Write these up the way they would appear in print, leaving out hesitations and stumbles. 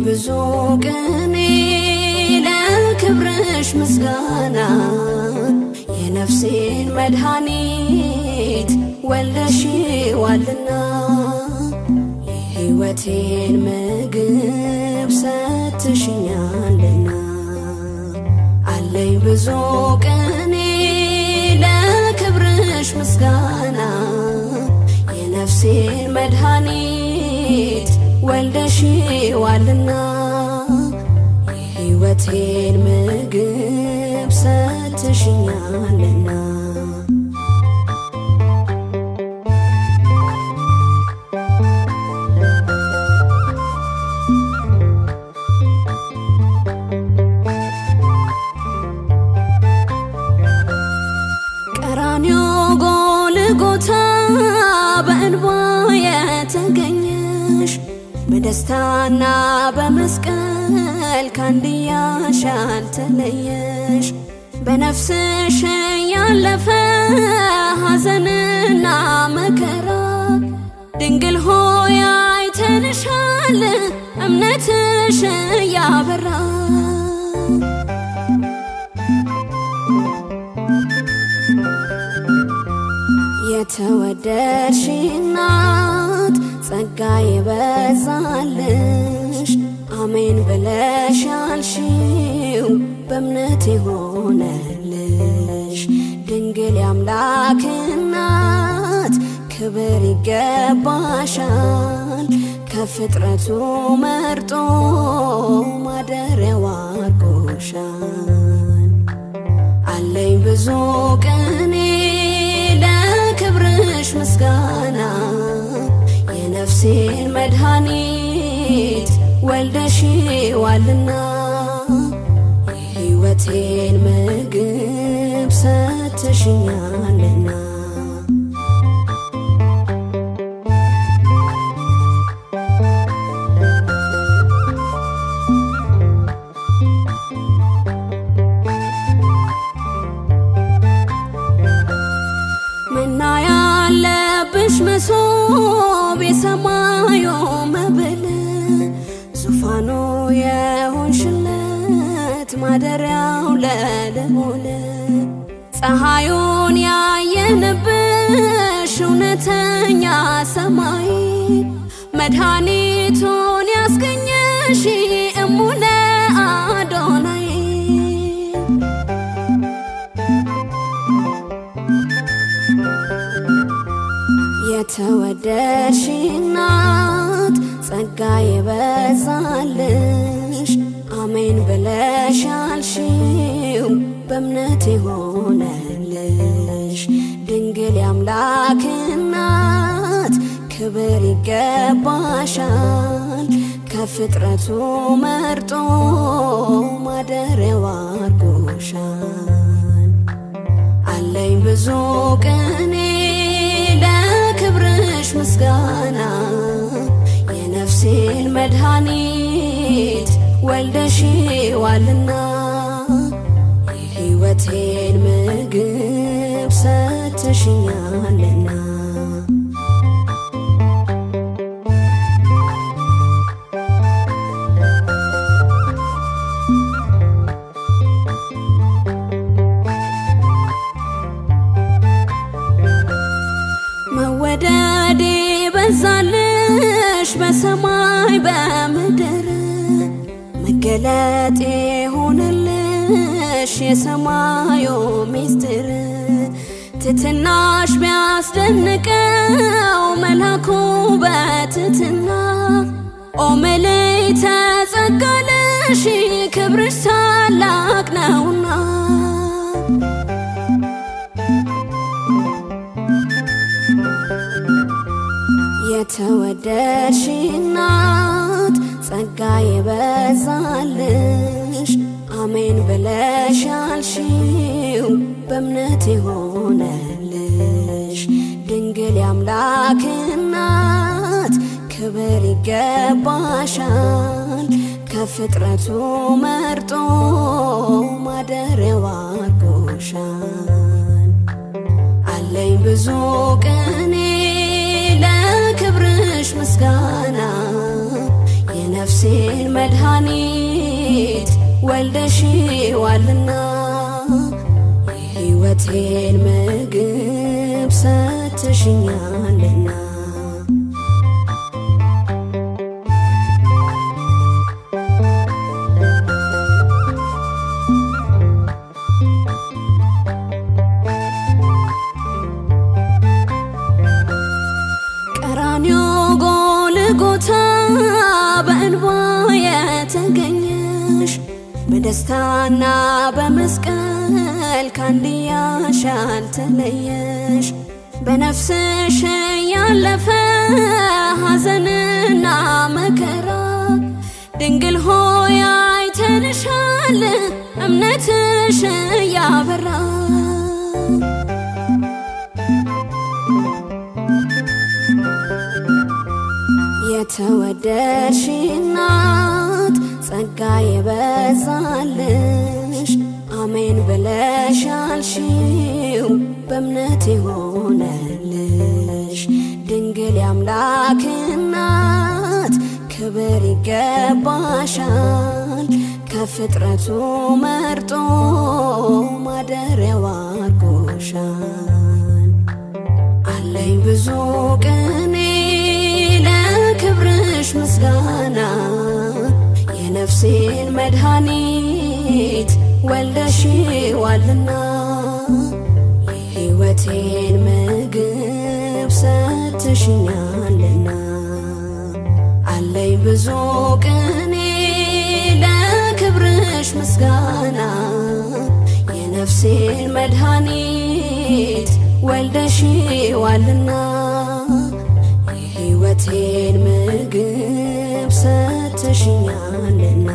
ብዙ ቅኔ ለክብርሽ ምስጋና የነፍሴን መድኃኒት ወልደሽዋልና የሕይወቴን ምግብ ሰጥተሽኛልና። አለኝ ብዙ ቅኔ ለክብርሽ ምስጋና የነፍሴን መድኃኒት ወልደሽዋልና የሕይወቴን ምግብ ሰጥተሽኛልና። ቀራንዮ ጎልጎታ በእንባ የተገኘሽ በደስታና በመስቀል ካንድያሽ ያልተለየሽ በነፍስሽ ያለፈ ሐዘንና መከራ ድንግል ሆይ አይተንሻል እምነትሽ ያበራ። የተወደድሽ እናት ጸጋ የበዛልሽ አሜን ብለሽ ያልሽው በእምነት የሆነልሽ ድንግል የአምላክ እናት ክብር ይገባሻል። ከፍጥረቱ መርጦ ማደሪያው አድርጎሻል። አለኝ ብዙ ቅኔ ለክብርሽ ምስጋና የነፍሴን መድኃኒት ወልደሽዋልና የሕይወቴን ምግብ ሰጥተሽኛልና። መና ያለብሽ መሶብ የሰማዩ መብል ዙፋኑ የሆንሽለት ማደሪያው ለልዑል ፀሐዩን ያየንብሽ እውነተኛ ሰማይ መድኃኒቱን ያስገኘሽ እሙነ አዶናይ። የተወደድሽ እናት ጸጋ የበዛልሽ አሜን ብለሽ ያልሽው በእምነት የሆነልሽ ድንግል የአምላክ እናት ክብር ይገባሻል። ከፍጥረቱ መርጦ ማደሪያው አድርጎሻል። አለኝ ብዙ ቅኔ ለክብርሽ ምስጋና የነፍሴን መድኃኒት ወልደሽዋልና የሕይወቴን ምግብ ሰጥተሽኛልና። መወደዴ በዛልሽ በሰማይ በምድር መገለጤ ሆነልሽ የሰማዩ ምስጢር ትትናሽ ቢያስደንቀው መላኩ በትትና ኦ ምልዕተ ጸጋ ነሽ ክብርሽ ታላቅ ነውና። የተወደድሽ እናት ጸጋ የበዛልሽ አሜን ብለሽ ያልሽው በእምነት የሆነልሽ ድንግል የአምላክ እናት ክብር ይገባሻል። ከፍጥረቱ መርጦ ማደሪያው አድርጎሻል። አለኝ ብዙ ቅኔ ለክብርሽ ምስጋና የነፍሴ የነፍሴን መድኃኒት ወልደሽዋልና የሕይወቴን ምግብ ሰጥተሽኛልና። ቀራንዮ ጎልጎታ በእንባ የተገኘሽ፣ በደስታና በመስቀል ካንድያሽ ያልተለየሽ፣ በነፍስሽ ያለፈ ሐዘንና መከራ፣ ድንግል ሆይ አይተንሻል እምነትሽ እያበራ። የተወደድሽ እናት፣ ጸጋ የበዛልሽ፣ አሜን ብለሽ ያልሽው በእምነት የሆነልሽ፣ ድንግል የአምላክ እናት ክብር ይገባሻል። ከፍጥረቱ መርጦ ማደሪያው አድርጎሻል። አለኝ ብዙ ቅኔ ለክብርሽ ምስጋና፣ የነፍሴን መድኃኒት ወልደሽዋልና የሕይወቴን ምግብ ሰጥተሽኛልና። አለኝ ብዙ ቅኔ ለክብርሽ ምስጋና፣ የነፍሴን መድኃኒት ወልደሽዋልና የሕይወቴን ምግብ ሰጥተሽኛልና።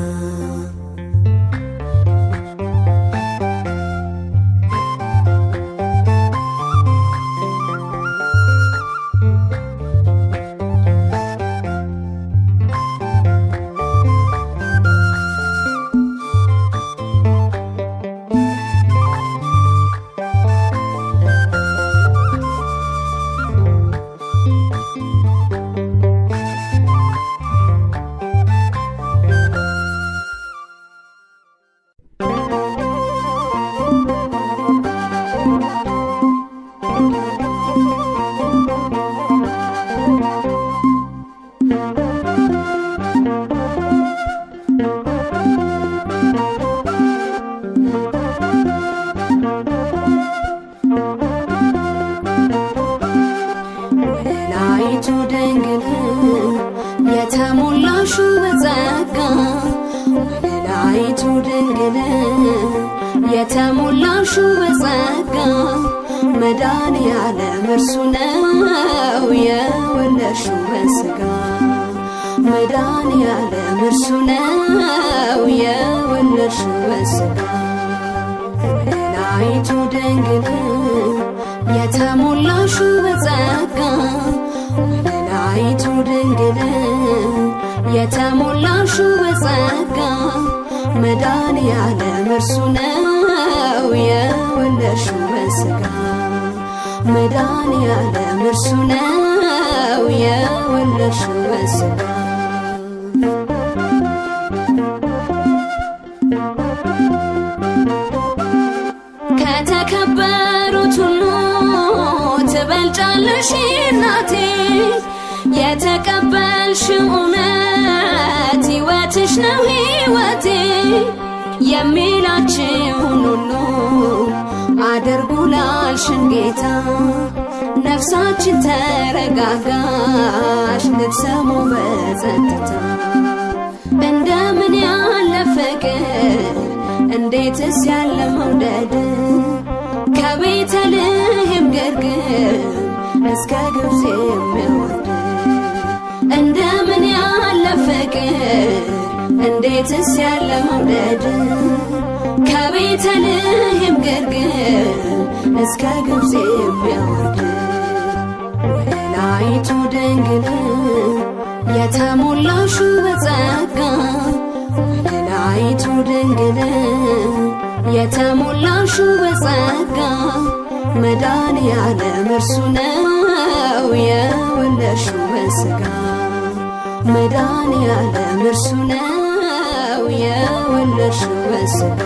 ወለላይቱ ድንግል የተሞላሹ በጸጋ፣ ወለላይቱ ድንግል የተሞላሹ በጸጋ፣ መድኃኔዓለም እርሱ ነው የወለድሽው በሥጋ፣ መድኃኔዓለም እርሱ ነው የወለድሽው በሥጋ። ወለላይቱ ድንግል የተሞላሹ በጸጋ፣ ወለላይቱ ድንግል የተሞላሹ በጸጋ፣ መድኃኔዓለም እርሱ ነው የወለድሽው በሥጋ፣ መድኃኔዓለም እርሱ ነው የወለድሽው በሥጋ። ከተከበሩት ሁሉ ትበልጫለሽ እናቴ፣ የተቀበልሽው እውነት ሕይወትሽ ነው ሕይወቴ። የሚላችሁን ሁሉ አድርጉ ላልሽን ጌታ፣ ነፍሳችን ተረጋጋች ልትሰሙ በጸጥታ። እንደምን ያለ ፍቅር፣ እንዴትስ ያለ መውደድ፣ ከቤተልሔም ግርግም እስከ ግብፅ የሚወርድ። እንደምን ያለ ፍቅር፣ እንዴትስ ያለ መውደድ፣ ከቤተልሔም ግርግም እስከ ግብፅ የሚወርድ። ወለላይቱ ድንግል የተሞላሹ በጸጋ፣ ወለላይቱ ድንግል የተሞላሹ በጸጋ፣ መድኃኔዓለም እርሱ ነው የወለድሽው በሥጋ፣ መድኃኔዓለም እርሱ ነው የወለድሽው በሥጋ።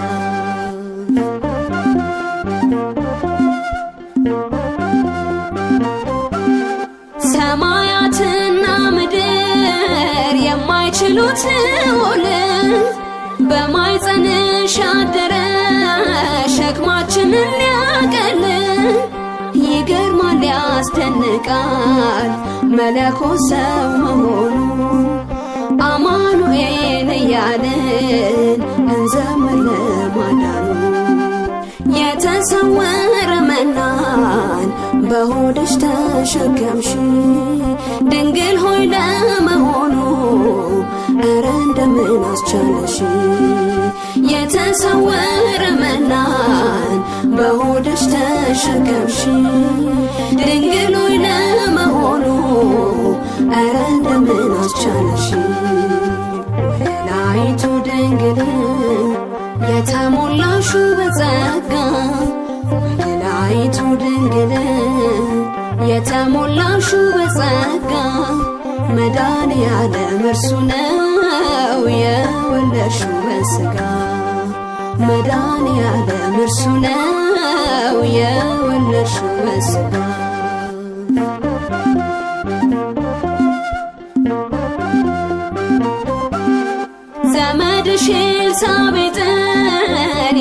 ሰማያትና ምድር የማይችሉት ልዑል በማኅፀንሽ አደረ ሸክማችንን ሊያቀል። ይገርማል ያስደንቃል መለኮት ሰው መሆኑ፣ አማኑኤል እያልን እንዘምር ለማዳኑ። የተሰወረ መናን በሆድሽ ተሸከምሽ፣ ድንግል ሆይ ለመሆኑ እረ እንደምን አስቻለሽ? የተሰወረ መናን በሆድሽ ተሸከምሽ፣ ድንግል ሆይ ለመሆኑ እረ እንደምን አስቻለሽ? ወላይቱ ድንግል የተሞላሹ በጸጋ፣ ወላይቱ ድንግል የተሞላሹ በጸጋ፣ መድኃኔዓለም እርሱ ነው የወለድሽው በሥጋ። መድኃኔዓለም እርሱ ነው የወለድሽው በሥጋ። ዘመድሽ ኤልሳቤጥን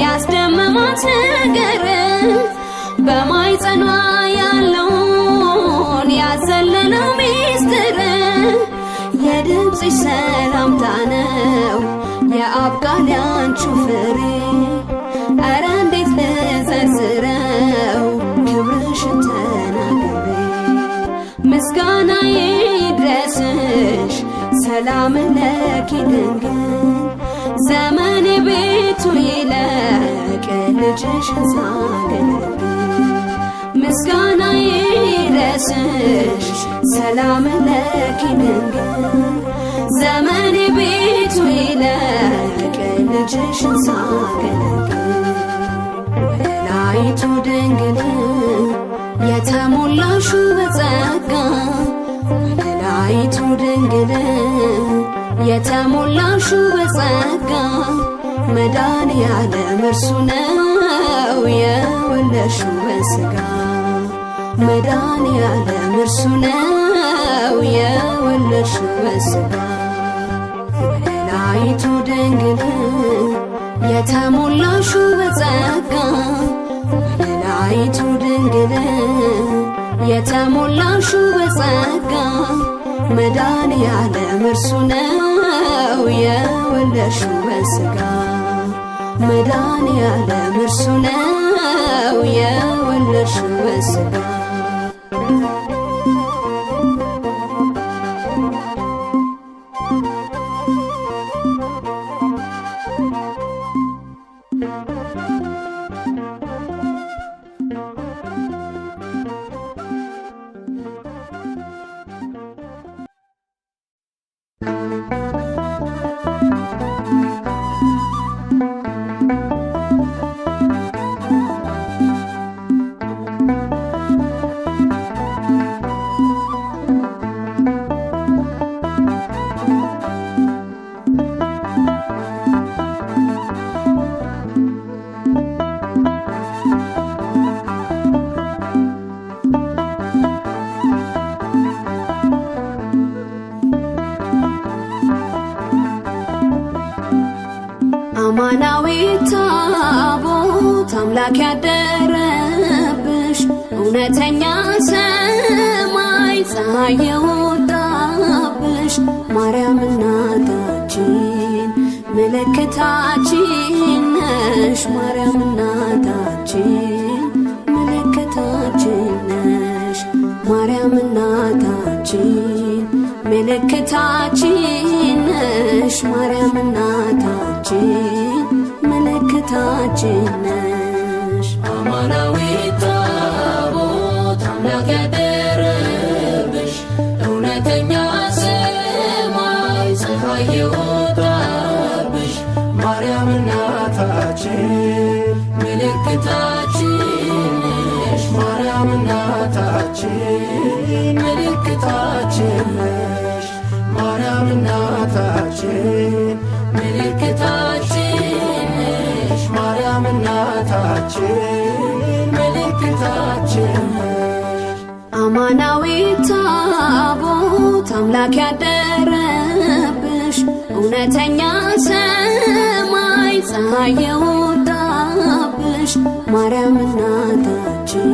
ያስደመማት ነገር፣ በማኅፀኗ ያለውን ያዘለለው ሚስጥር፣ የድምፅሽ ሰላምታ ነው የአብ ቃል ያንቺው ፍሬ። ኧረ እንዴት ልዘርዝረው ክብርሽን ተናግሬ? ምስጋና ይድረስሽ ሰላም ለኪ ድንግል፣ ዘመኔ ቤቱ ይለቅ ልጅሽን ሳገለግል። ምስጋና ይድረስሽ ሰላም ለኪ ድንግል፣ ዘመኔ ቤቱ ይለቅ ልጅሽን ሳገለግል። ወላይቱ ድንግል የተሞላሹ በጸጋ፣ ወላይቱ ድንግል የተሞላሹ በጸጋ፣ መድኃኔዓለም እርሱ ነው የወለድሽው በሥጋ። መድኃኔዓለም እርሱ ነው የወለድሽው በሥጋ። ወላይቱ ድንግል የተሞላሹ በጸጋ፣ ወላይቱ ድንግል የተሞላሹ በጸጋ፣ መድኃኔዓለም እርሱ ነው የወለድሽው በሥጋ። መድኃኔዓለም እርሱ ነው የወለድሽው በሥጋ። አማናዊ ታቦት አምላክ ያደረብሽ፣ እውነተኛ ሰማይ ፀሐይ የወጣብሽ፣ ማርያም እናታችን ምልክታችን ነሽ። ማርያም እናታችን ምልክታችን ነሽ። ማርያም እናታችን ምልክታችን ነሽ። ማርያም እናታችን ምልክታችን ነሽ። አማናዊት ታቦት አምላክ ያደረብሽ፣ እውነተኛ ሰማይ ፀሐይ የወጣብሽ፣ ማርያም እናታችን ምልክታችን ነሽ። ማርያም እናታችን ምልክታችን ነሽ። ማርያም እናታችን እናታችን ምልክታችን ነሽ ማርያም እናታችን ምልክታችን ነሽ። አማናዊት ታቦት አምላክ ያደረብሽ እውነተኛ ሰማይ ፀሐይ የወጣብሽ ማርያም እናታችን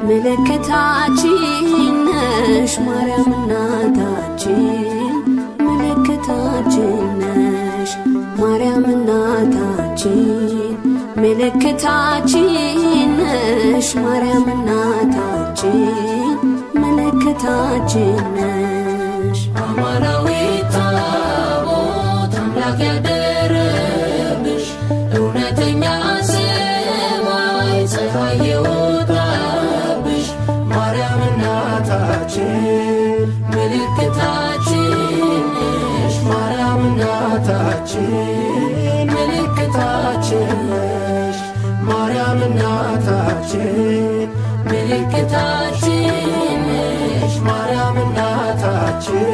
ምልክታችን ነሽ። ማርያም እናታችን ምልክታችን ነሽ። ማርያም እናታችን ምልክታችን ነሽ። ማርያም እናታችን ምልክታችን ነሽ። አማናዊት ታቦት አምላክ ያደረብሽ እውነተኛ ሰማይ ፀሐይ የወጣብሽ ማርያም እናታችን ምልክታችን ነሽ ማርያም እናታችን ምልክታችን ነሽ። ማርያም እናታችን ምልክታችን ነሽ ማርያም እናታችን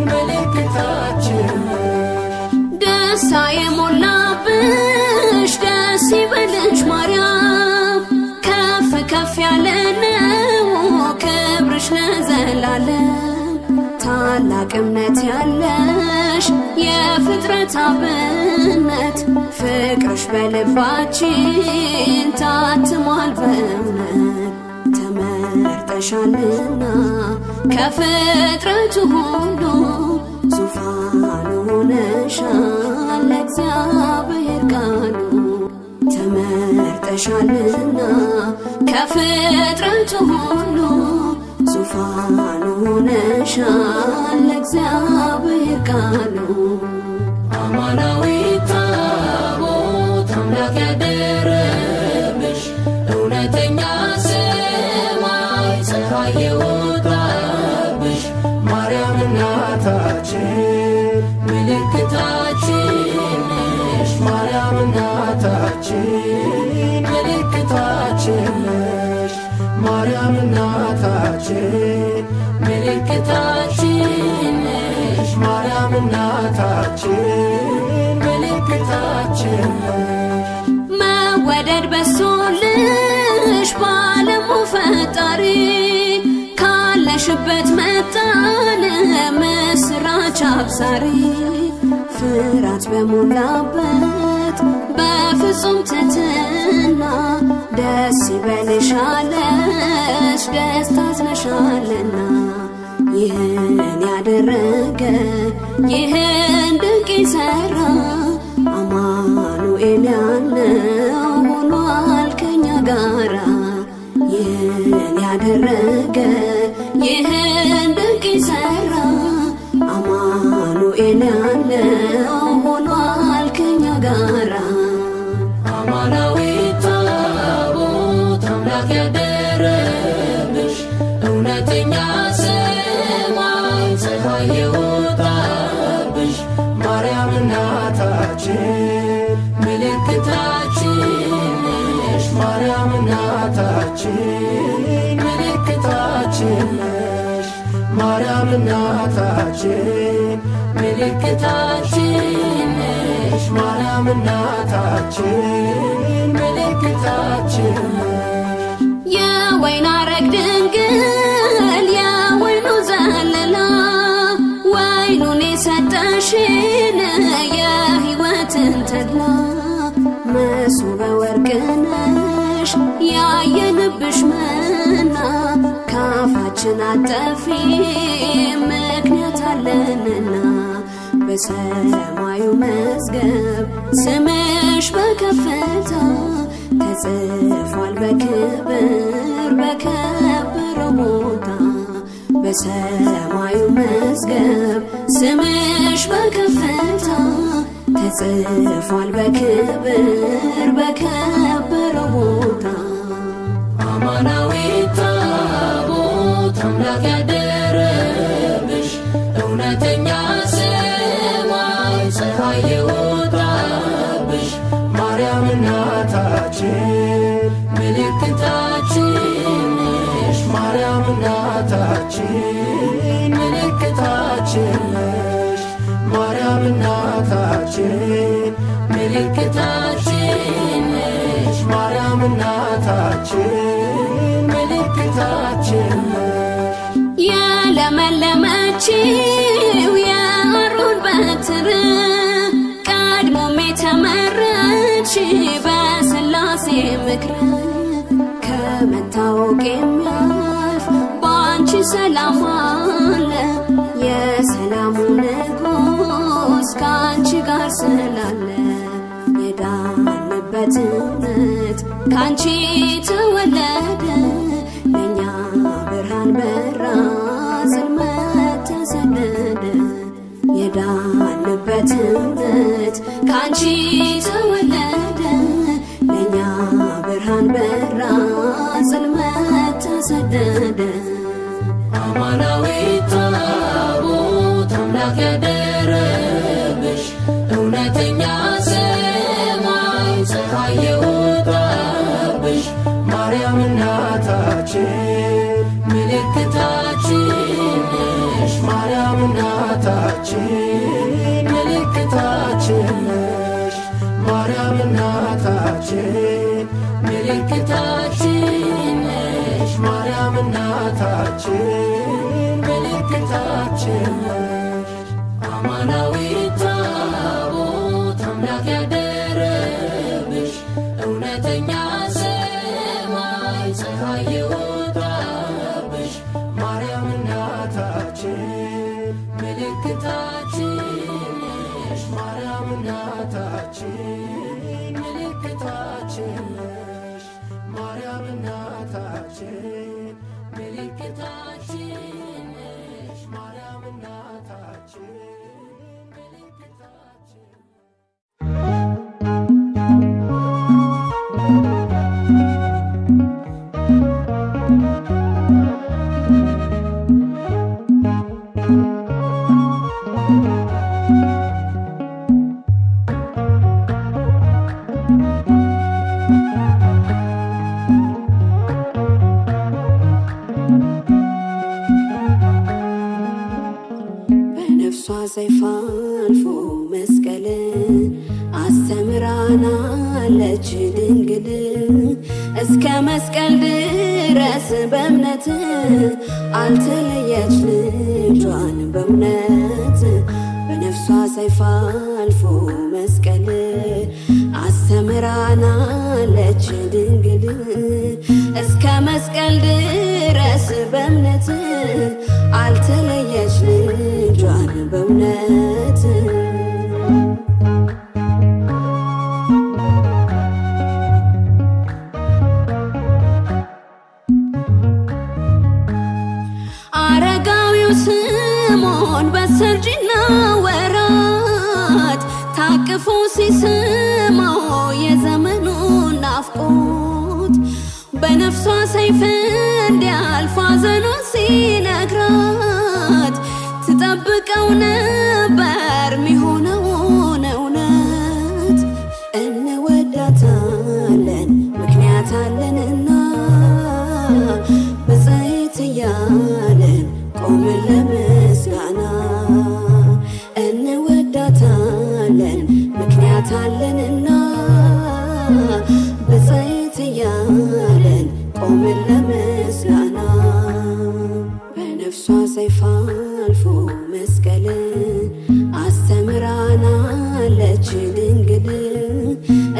ምልክታችን ነሽ። ደስታ የሞላብሽ ደስ ይበልሽ ማርያም፣ ከፍ ከፍ ያለ ነው ክብርሽ ለዘላለም። ታላቅ እምነት ያለሽ የፍጥረት አብነት፣ ፍቅርሽ በልባችን ታትሟል በእውነት። ተመርጠሻልና ከፍጥረቱ ሁሉ ዙፋኑ ሆነሻል ለእግዚአብሔር ቃሉ። ተመርጠሻልና ከፍጥረቱ ሁሉ ዙፋኑ ሆነሻል ለእግዚአብሔር ቃሉ። አማናዊት ታቦት አምላክ ያደረብሽ እውነተኛ ሰማይ ፀሐይ የወጣብሽ ማርያም እናታችን ምልክታችን ነሽ ማርያም እናታችን ምልክታችን ነሽ። ማርያም እናታችን ምልክታችን ነሽ ማርያም እናታችን ምልክታችን ነሽ። መወደድ በሶልሽ ባለሙ ፈጣሪ፣ ካለሽበት መጣን ምስራች አብሳሪ። ፍርሃት በሞላበት በፍጹም ትሕትና ደስ ይበልሽ አለሽ ደስታ አዝነሻልና። ይህን ያደረገ ይህን ድንቅ የሠራ አማኑኤል ያለው ሆኗል ከኛ ጋራ። ይህን ያደረገ ይህን ድንቅ የሠራ አማኑኤል ያለው ሆኗል ከኛ ጋራ። አማናዊት ታቦት አምላክ ያደረብሽ እውነተኛ ሰማይ ፀሐይ የወጣብሽ ማርያም እናታችን ምልክታችን ነሽ ማርያም እናታችን ምልክታችን ነሽ። ማርያም እናታችን ምልክታችን ነሽ ማርያም እናታችን ምልክታችን ነሽ። የወይን ሐረግ ድንግል የወይኑ ዘለላ፣ ወይኑን የሰጠሽን የሕይወትን ተድላ፣ መሶበ ወርቅ ነሽ ያየንብሽ መና፣ ካፋችን አጠፊ ምክንያት አለንና። በሰማዩ መዝገብ ስምሽ በከፍታ ተጽፏል በክብር በከበረው ቦታ። በሰማዩ መዝገብ ስምሽ በከፍታ ተጽፏል በክብር በከበረው ቦታ። አማናዊት ታቦት አምላክ ያደረብሽ እውነተኛ ሰማይ ፀሐይ የወጣብሽ ማርያም እናታችን ምልክታችን ነሽ ማርያም እናታችን ምልክታችን ነሽ። ማርያም እናታችን ምልክታችን ነሽ ማርያም እናታችን ምልክታችን ነሽ። የለመለመችው የአሮን በትር ቀድሞም የተመረች በሥላሴ ምክር ከመታወቅ የሚያልፍ በአንቺ ሰላም አለ። የሰላሙ ንጉሥ ከአንቺ ጋር ስላለ የዳንበት እውነት ከአንቺ ተወለደ። ለእኛ ብርሃን በራ፣ ጽልመት ተሰደደ። የዳንበት እውነት ከአንቺ ተወለደ። ለእኛ ብርሃን በራ፣ ጽልመት ተሰደደ። አማናዊት ታቦት አምላክ ያደረብሽ እውነተኛ ሰማይ ፀሐይ የወጣብሽ ማርያም እናታችን ምልክታችን ነሽ ማርያም እናታችን ምልክታችን ነሽ። ማርያም እናታችን ምልክታችን ነሽ ማርያም እናታችን ምልክታችን ነሽ። አማናዊት ታቦት አምላክ ያደረብሽ እውነተኛ ሰማይ ፀሐይ የወጣብሽ ማርያም እናታችን ምልክታችን ነሽ ማርያም እናታችን ምልክታችን ነሽ። ማርያም እናታችን ምልክታችን ነሽ ማርያም እናታችን ምልክታችን በነፍሷ ሰይፍ አልፎ መስቀል አስተምራናለች ድንግል እስከ መስቀል ድረስ በእምነት አልተለየች ልጇን በእውነት። በነፍሷ ሰይፍ አልፎ መስቀል አስተምራናለች ድንግል እስከ መስቀል ድረስ በእምነት አልተለየች ልጇን በእውነት። አረጋዊው ስምዖን በሰርጅና ወራት ታቅፎ ሲስመው የዘመኑን ናፍቆት በነፍሷ ሰይፍ እንዲያልፍ ሐዘኑን ሲነግራት ትጠብቀው ነበር ሚሆነውን እውነት። እንወዳታለን ምክንያት አለንና ብፅዕት እያለን ቆምን ለምስጋና። እንወዳታለን ምክንያት አለንና ብፅዕት እያለን ቆምን ለምስጋና። በነፍሷ ሰይፍ አልፎ መስቀል አስተምራናለች ድንግል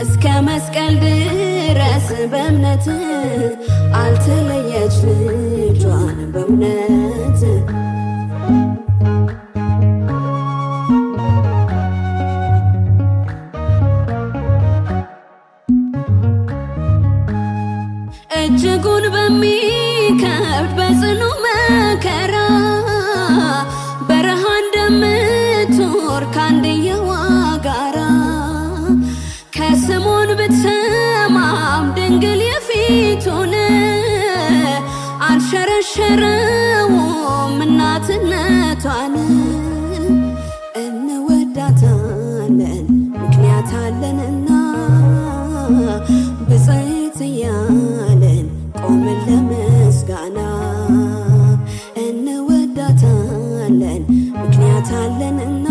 እስከ መስቀል ድረስ በእምነት አልተለየች ልጇን በእውነት። እጅጉን በሚከብድ በጽኑ መከራ በረሃ እንደምትኖር ከአንድየዋ ጋራ ከስምዖን ብትሰማም ድንግል የፊቱን አልሸረሸረውም እናትነቷን። እንወዳታለን ምክንያት አለንና ብፅዕት እያለን ቆምን ለምስጋና። እንወዳታለን ምክንያት አለንና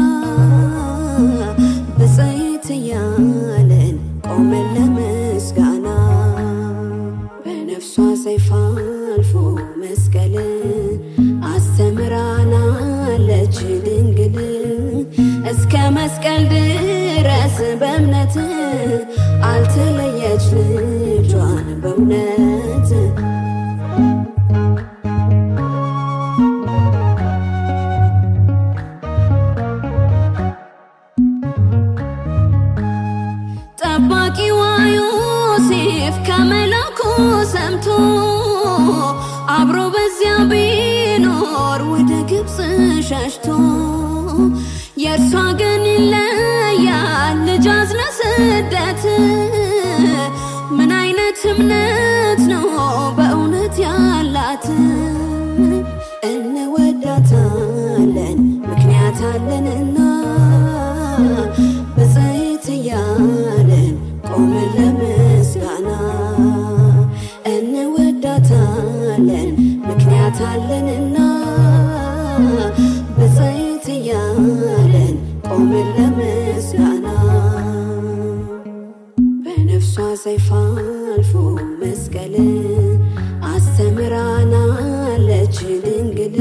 መስቀል ድረስ በእምነት አልተለየች ልጇን በእውነት። ጠባቂዋ ዮሴፍ ከመላኩ ሰምቶ አብሮ በዚያ ቢኖር ወደ ግብፅ ሸሽቶ፣ የእርሷ ግን ይለያል ልጅ አዝላ ስደት። ምን አይነት እምነት ነው በእውነት ያላት? እንወዳታለን ምክንያት አለንና፣ ብፅዕት እያልን ቆምን ለምስጋና። እንወዳታለን ምክንያት አለንና፣ ብፅዕት እያልን ቆምን ለምስጋና። በነፍሷ ሰይፍ አልፎ መስቀል አስተምራናለች ድንግል፣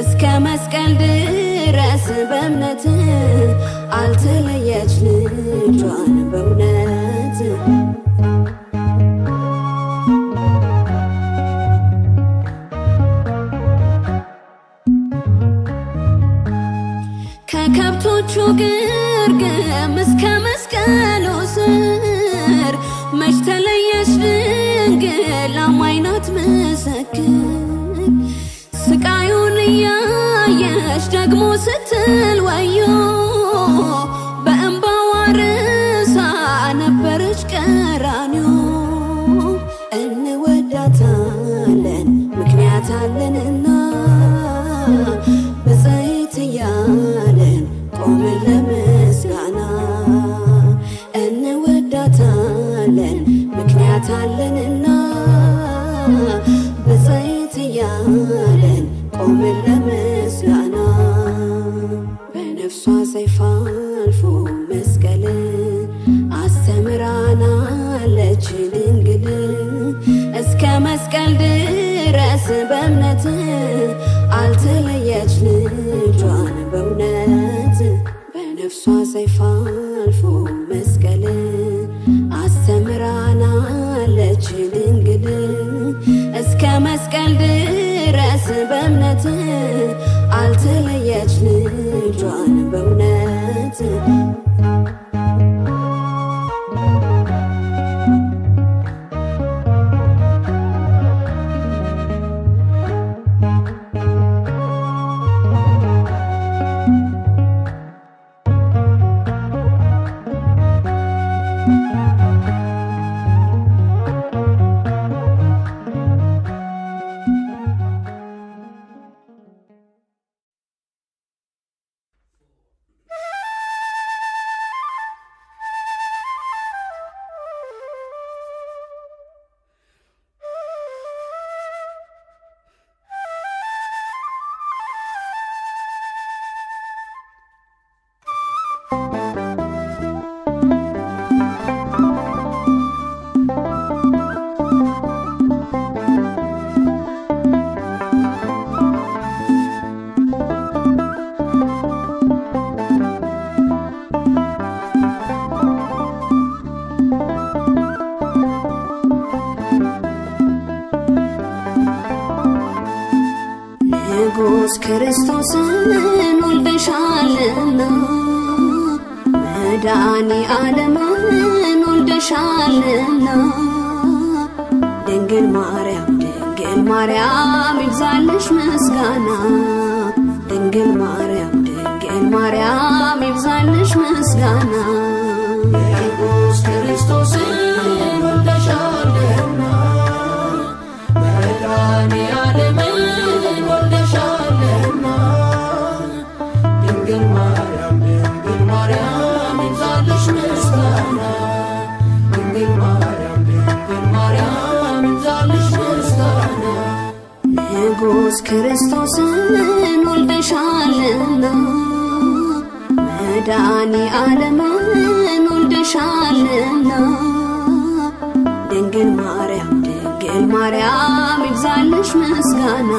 እስከ መስቀል ድረስ በእምነት አልተለየች ልጇን በእውነት። ከከብቶቹ ግርግም እስከ መስቀሉ ስር መች ተለየች ድንግል፣ አማኝ ናት ምስክር። ስቃዩን እያየች ደግሞ ስትል ወዮ፣ በእንባዋ ርሳ ነበረች ቀራንዮ። እንወዳታለን ምክንያት አለንና፣ ብፅዕት እያልን ቆምን ለምስጋና። እንወዳታለን ምክንያት አለንና፣ ብፅዕት እያልን ቆምን ለምስጋና። በነፍሷ ሰይፍ አልፎ መስቀል አስተምራናለች ድንግል፣ እስከ መስቀል ድረስ በእምነት አልተለየች ልጇን በእውነት። በነፍሷ ሰይፍ አልፎ መስቀል አስተምራናለች ድንግል፣ እስከ መስቀል ድረስ በእምነት አልተለየች ልጇን በእውነት። ንጉሥ ክርስቶስን ወልደሻልና፣ መድኃኔ ዓለምን ወልደሻልና፣ ድንግል ማርያም ድንግል ማርያም ይብዛልሽ ምስጋና። ድንግል ማርያም ድንግል ማርያም ይብዛልሽ ምስጋና። ንጉሥ ክርስቶስን ወልደሻልና፣ መድኃኔዓለምን ወልደሻልና፣ ድንግል ማርያም ድንግል ማርያም ይብዛልሽ ምስጋና። ድንግል ማርያም ድንግል ማርያም ይብዛልሽ ምስጋና። ንጉሥ ክርስቶስን ወልደሻልና፣ መድኃኔ ዓለምን ወልደሻልና፣ ድንግል ማርያም ድንግል ማርያም ይብዛልሽ ምስጋና።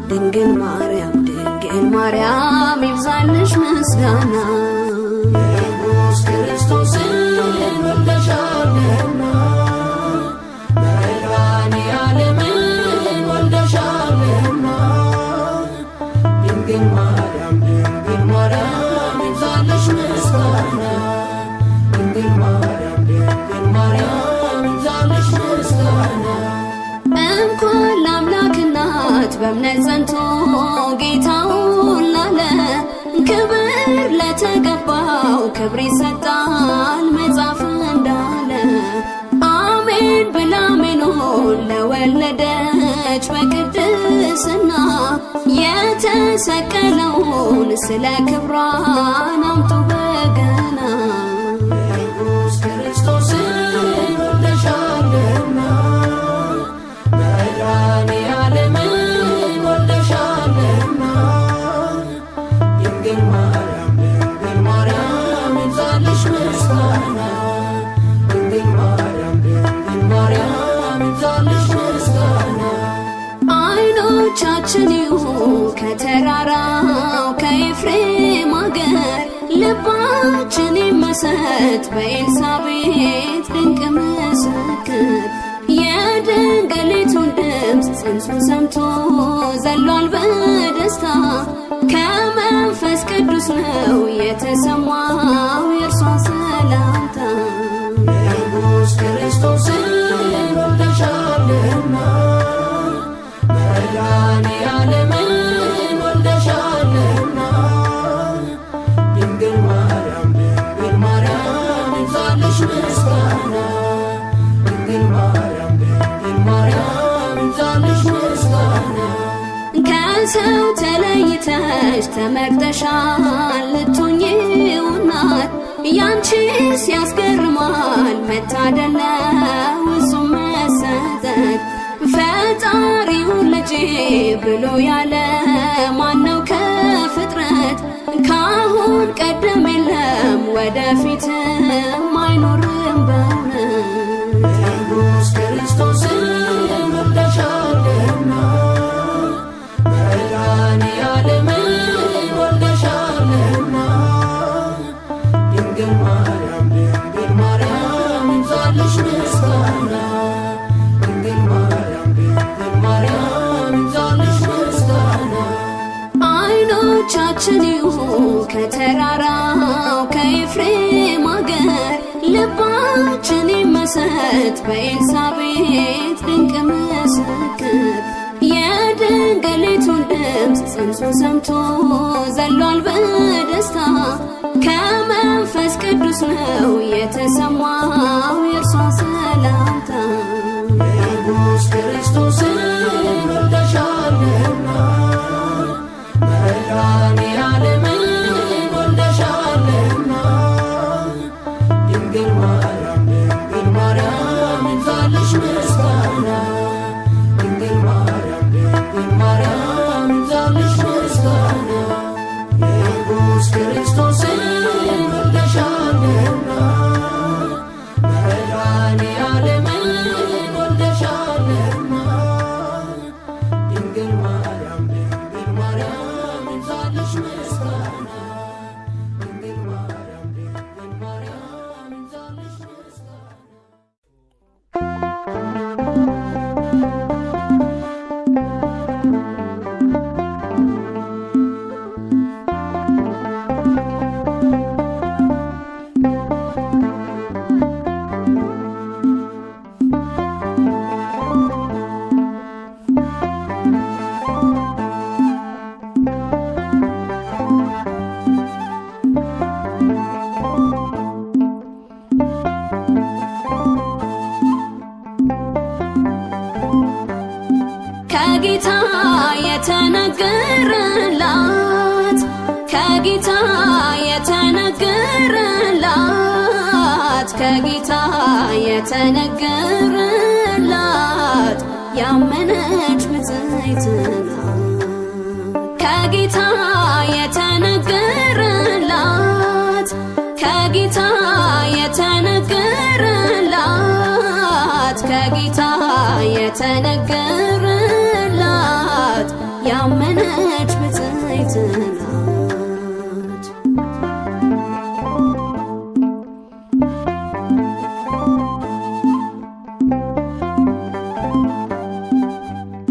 ድንግል ማርያም ድንግል ድንግል ማርያም ይብዛልሽ ምስጋና። ንጉሥ ክርስቶስን ወልደሻልና መድኃኔዓለምን ወልደሻልና ድንግል ማርያም ድንግል ማርያም ይብዛልሽ ምስጋና። ድንግል ማርያም ድንግል ማርያም ይብዛልሽ ምስጋና። እንኳን ለአምላክ እናት በእምነት ጸንቶ ጌታውን ላለ፣ ክብር ለተገባው ክብር ይሰጣል መጽሐፍ እንዳለ። አሜን ብላ አሜኑን ለወለደች በቅድስና፣ የተሰቀለውን ስለ ክብሯን አምጡ በገና። ንጉሥ ክርስቶስን ወልደሻልና መድኃኔዓለምን ወልደሻልና ድንግል ማርያም ድንግል ማርያም ይብዛልሽ ምስጋና። ድንግል ማርያም ድንግል ማርያም ይብዛልሽ ምስጋና። አይኖቻችን ይሁ ከተራራው ከኤፍሬም አገር፣ ልባችን ይመሰጥ በኤልሳቤጥ ድንቅ ምስክር። የድንግሊቱን ድምፅ ጽንሱ ሰምቶ ዘሏል በደስታ፣ ከመንፈስ ቅዱስ ነው የተሰማው የእርሷ ሰላምታ። ንጉሥ ክርስቶስን ወልደሻልና መድኃኔዓለምን ወልደሻልና ድንግል ማርያም ድንግል ማርያም ይብዛልሽ ምስጋና። ድንግል ማርያም ድንግል ማርያም ይብዛልሽ ምስጋና። ከሰው ተለይተሽ ተመርጠሻል ልትሆኚ እናት፣ ያንቺስ ያስገርማል መታደል ነው እሱም መሰጠት። ፈጣሪውን ልጄ ብሎ ያለ ማነው ከፍጥረት? ካሁን ቀደም የለም ወደፊትም አይኖርም በእውነት። ንጉሥ ክርስቶስን ወልደሻልና መድኃኔዓለምን ወልደሻልና ድንግል ማርያም ድንግል ማርያም ይብዛልሽ ምስጋና። ድንግል ማርያም ድንግል ማርያም ይብዛልሽ ምስጋና። አይኖቻችን ይሁ ከተራራው ከኤፍሬም አገር፣ ልባችን ይመሰጥ በኤልሳቤጥ ድንቅ ምስክር። የድንግሊቱን ድምፅ ጽንሱ ሰምቶ ዘሏል በደስታ፣ ከመንፈስ ቅዱስ ነው የተሰማው የእርሷ ሰላምታ። ንጉሥ ክርስቶስን ወልደሻልና መድኃኔዓለምን ወልደሻልና ድንግል ማርያም ድንግል ማርያም ይብዛልሽ ምስጋና። ድንግል ማርያም ድንግል ማርያም ይብዛልሽ ምስጋና። ንጉሥ ክርስቶስን ወልደሻልና መድኃኔዓለምን ወልደሻልና ድንግል ማርያም ድንግል ማርያም ይብዛልሽ ምስጋና። ድንግል ማርያም ድንግል ማርያም ይብዛልሽ ምስጋና። ከጌታ የተነገረላት፣ ከጌታ የተነገረላት፣ ከጌታ የተነገረላት ያመነች ብፅዕት ናት። ከጌታ የተነገረላት፣ ከጌታ የተነገረላት፣ ከጌታ የተነገረላት ያመነች ብፅዕት ናት።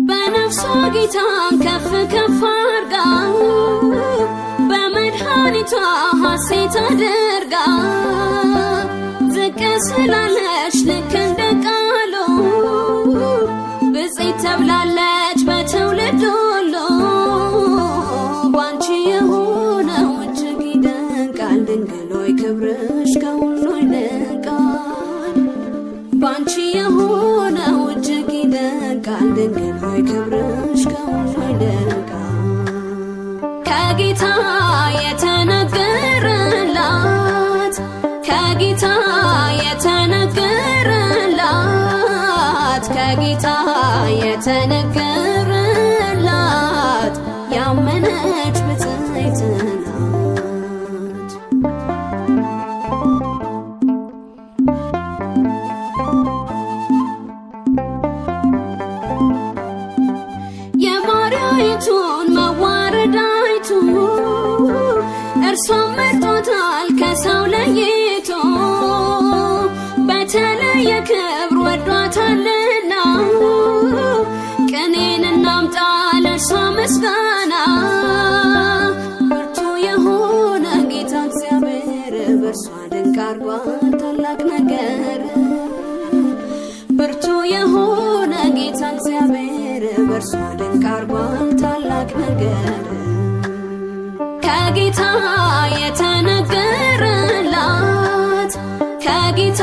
በነፍሷ ጌታን ከፍ ከፍ አርጋ በመድኃኒቷ ሐሴት አድርጋ ዝቅ ስላለች ልክ እንደ ቃሉ ብፅዕት ተብላለች በትውልድ ሁሉ። ባንቺ የሆነው እጅግ ይደንቃል። ድንግል ሆይ ክብርሽ ከሁሉ ይልቃል። ባንቺ የሆነው እጅግ ይደንቃል። ድንግል ሆይ ክብርሽ ከሁሉ ይልቃል። ከጌታ የተነገረላት ከጌታ የተነገረላት ከጌታ የተነገረላት ያመነች ብፅዕት ናት። የባሪያይቱን መዋረድ አይቶ እርሷን መርጦታል ከሰው ለይቶ በተለየ ክብር ወዷታልና ቅኔን እናምጣ ለእርሷ ምስጋና። ብርቱ የሆነ ጌታ እግዚአብሔር በእርሷ ድንቅ አድርጓል ታላቅ ነገር። ብርቱ የሆነ ጌታ እግዚአብሔር በእርሷ ድንቅ አድርጓል ታላቅ ነገር። ከጌታ የተነገረላት ከጌታ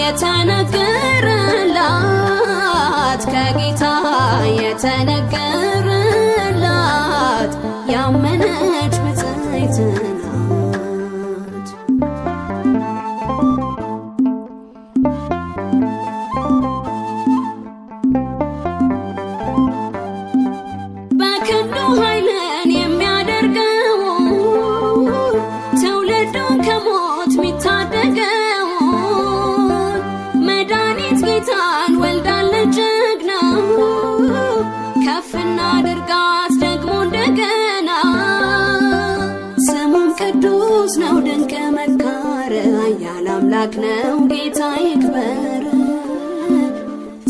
የተነገረላት ከጌታ የተነገረላት ያመነች ብፅዕት ናት። በክንዱ ኃይልን የሚያደርገው ትውልዱን ከሞት የሚታደገው መድኃኒት ጌታን ወልዳለች ጀግና ከፍ እናድርጋት ደግሞ እንደገና። ስሙም ቅዱስ ነው ድንቅ መካር ኃያል አምላክ ነው ጌታ ይክበር።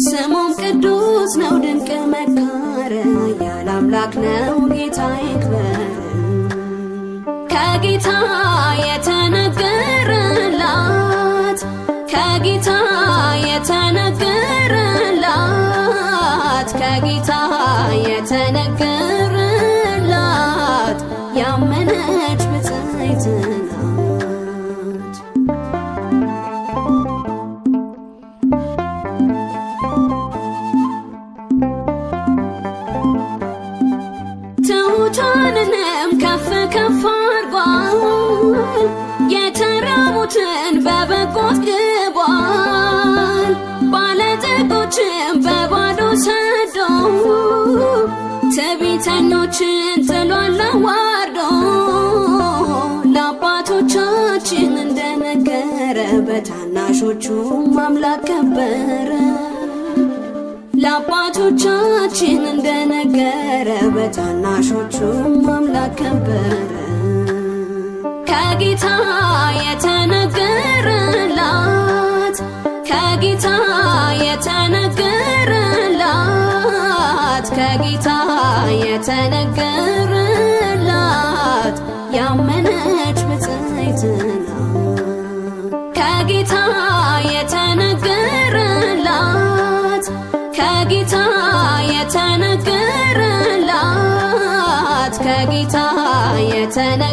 ስሙም ቅዱስ ነው ድንቅ መካር ኃያል አምላክ ነው ጌታ ይክበር። ከጌታ የተነገረላት ከጌታ የተነገረላት ከጌታ የተነገረላት ያመነች ብፅዕት ናት። ትሑታንንም ከፍ ከፍ አድርጓል፣ የተራቡትን በበጎ አጥግቧል፣ ባለጠጎችን በባዶ ሰዶ ትዕቢተኞችን ጥሏል አዋርዶ። ለአባቶቻችን እንደነገረ በታናሾቹም አምላክ ከበረ። ለአባቶቻችን እንደነገረ በታናሾቹም አምላክ ከበረ። ከጌታ የተነገረላት ከጌታ የተነገረላት ከጌታ የተነገረላት ያመነች ብፅዕት ናት። ከጌታ የተነገረላት ከጌታ የተነገረላት ከጌታ የተነገረላት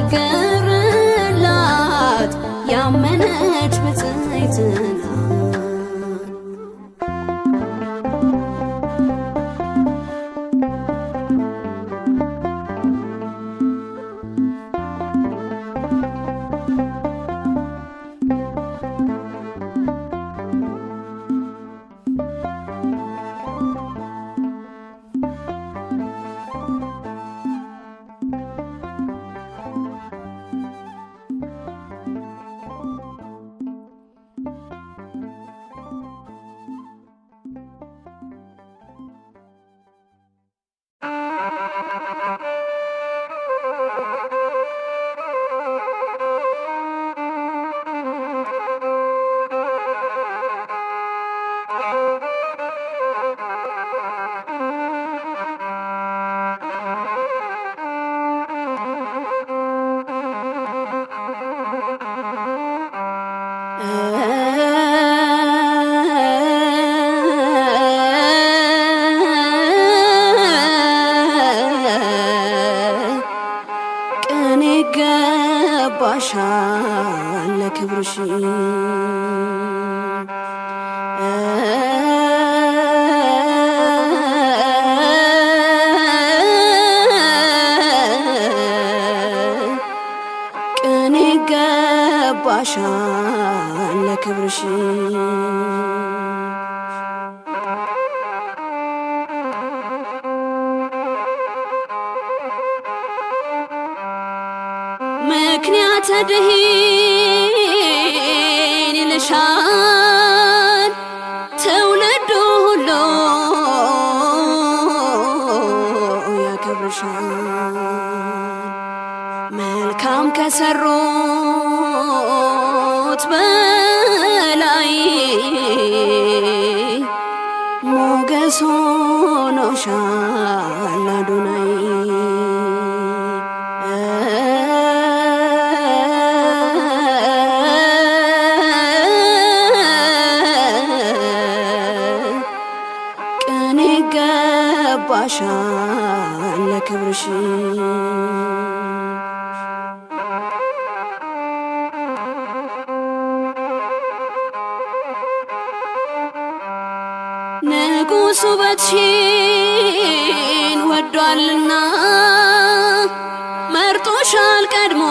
ያመነች ብፅዕት ናት። ይገባሻል ለክብርሽ። ቅን ይገባሻል ለክብርሽ። ምክንያት ድሂን ይልሻል ትውልዱ ሁሉ ያከብርሻል። መልካም ከሰሩት በላይ ሞገስ ሆኖሻል አዶናይ። ቅን ይገባሻል ለክብርሽ። ንጉሡ ውበትሽን ወዷልና መርጦሻል ቀድሞ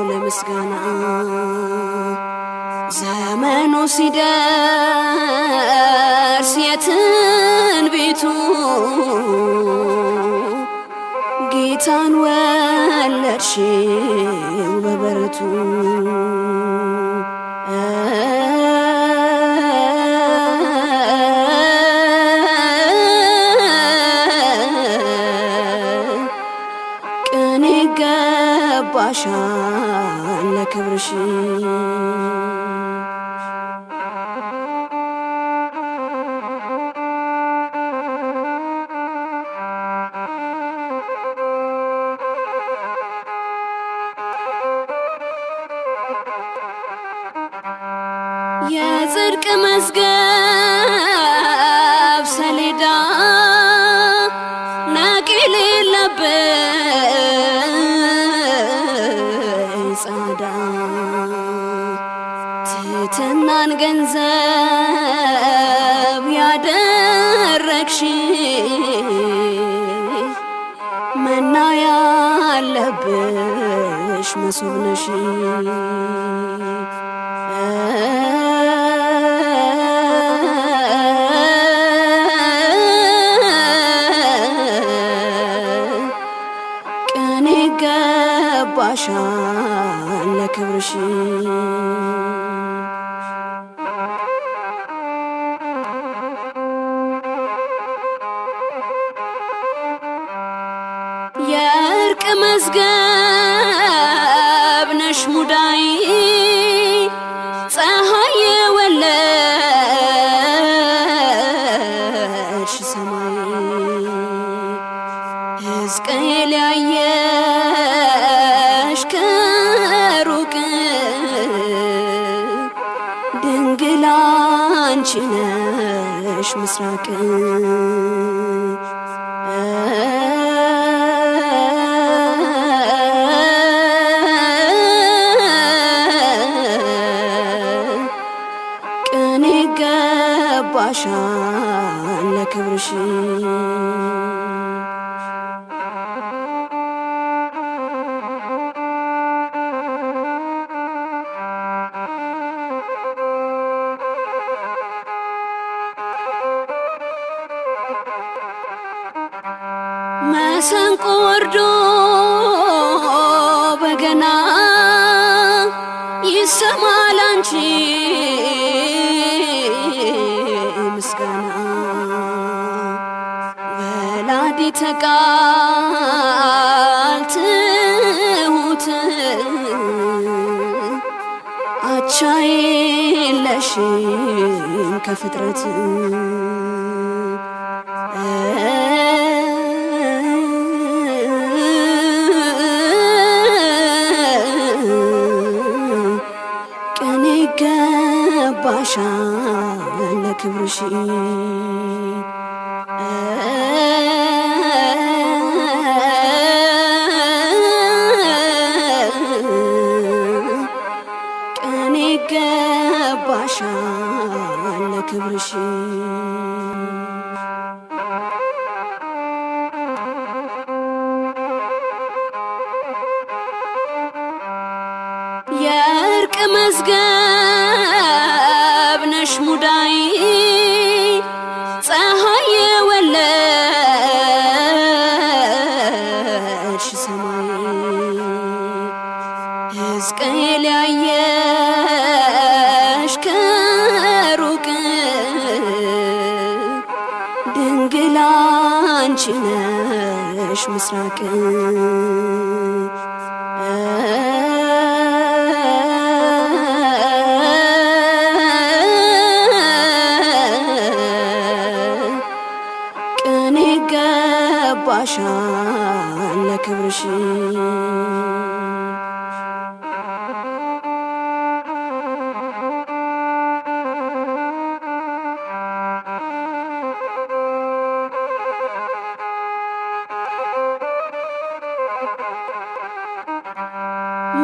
ለምስጋና። ዘመኑ ሲደርስ የትንቢቱ ጌታን ወለድሽው በበረቱ። ቅን ይገባሻል ለክብርሽ። የጽድቅ መዝገብ ሰሌዳ ነቂል የሌለብሽ ጻዳ፣ ትሕትናን ገንዘብ ያደረግሽ መና ያለብሽ መሶብ ነሽ። ቅን ይገባሻል ለክብርሽ። የእርቅ መዝገብ ነሽ ሙዳይ ፀሐይ የወለድሽ ሰማይ፣ ሕዝቅኤል ያየሽ ከሩቅ ድንግል አንቺ ነሽ ምስራቅ። ቅን ይገባሻል ለክብርሽ። መሰንቆ ወርዶ በገና ይሰማል አንቺ ምስጋና፣ ወላዲተ ቃል ትሁት አቻ የለሽም ከፍጥረት። ቅን ይገባሻል ለክብርሽ። መዝገብ ነሽ ሙዳይ ፀሐይ የወለድሽ ሰማይ፣ ሕዝቅኤል ያየሽ ከሩቅ ድንግል አንቺ ነሽ ምስራቅ። ቅኔ ይገባሻል ለክብርሽ።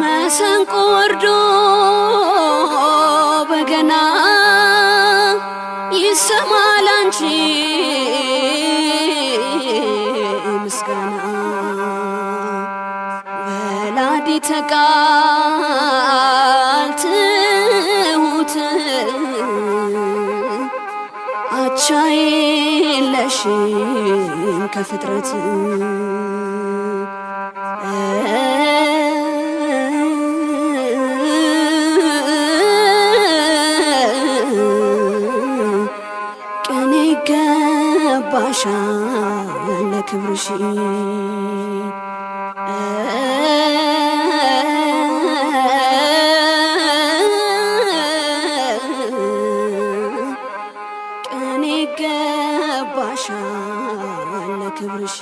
መሰንቆ ወርዶ በገና ይሰማል አንቺ ምስጋና፣ ወላዲተ ቃል ትሁት አቻ የለሽም ከፍጥረት። ቅኔ ይገባሻል ለክብርሽ። ቅኔ ይገባሻል ለክብርሽ።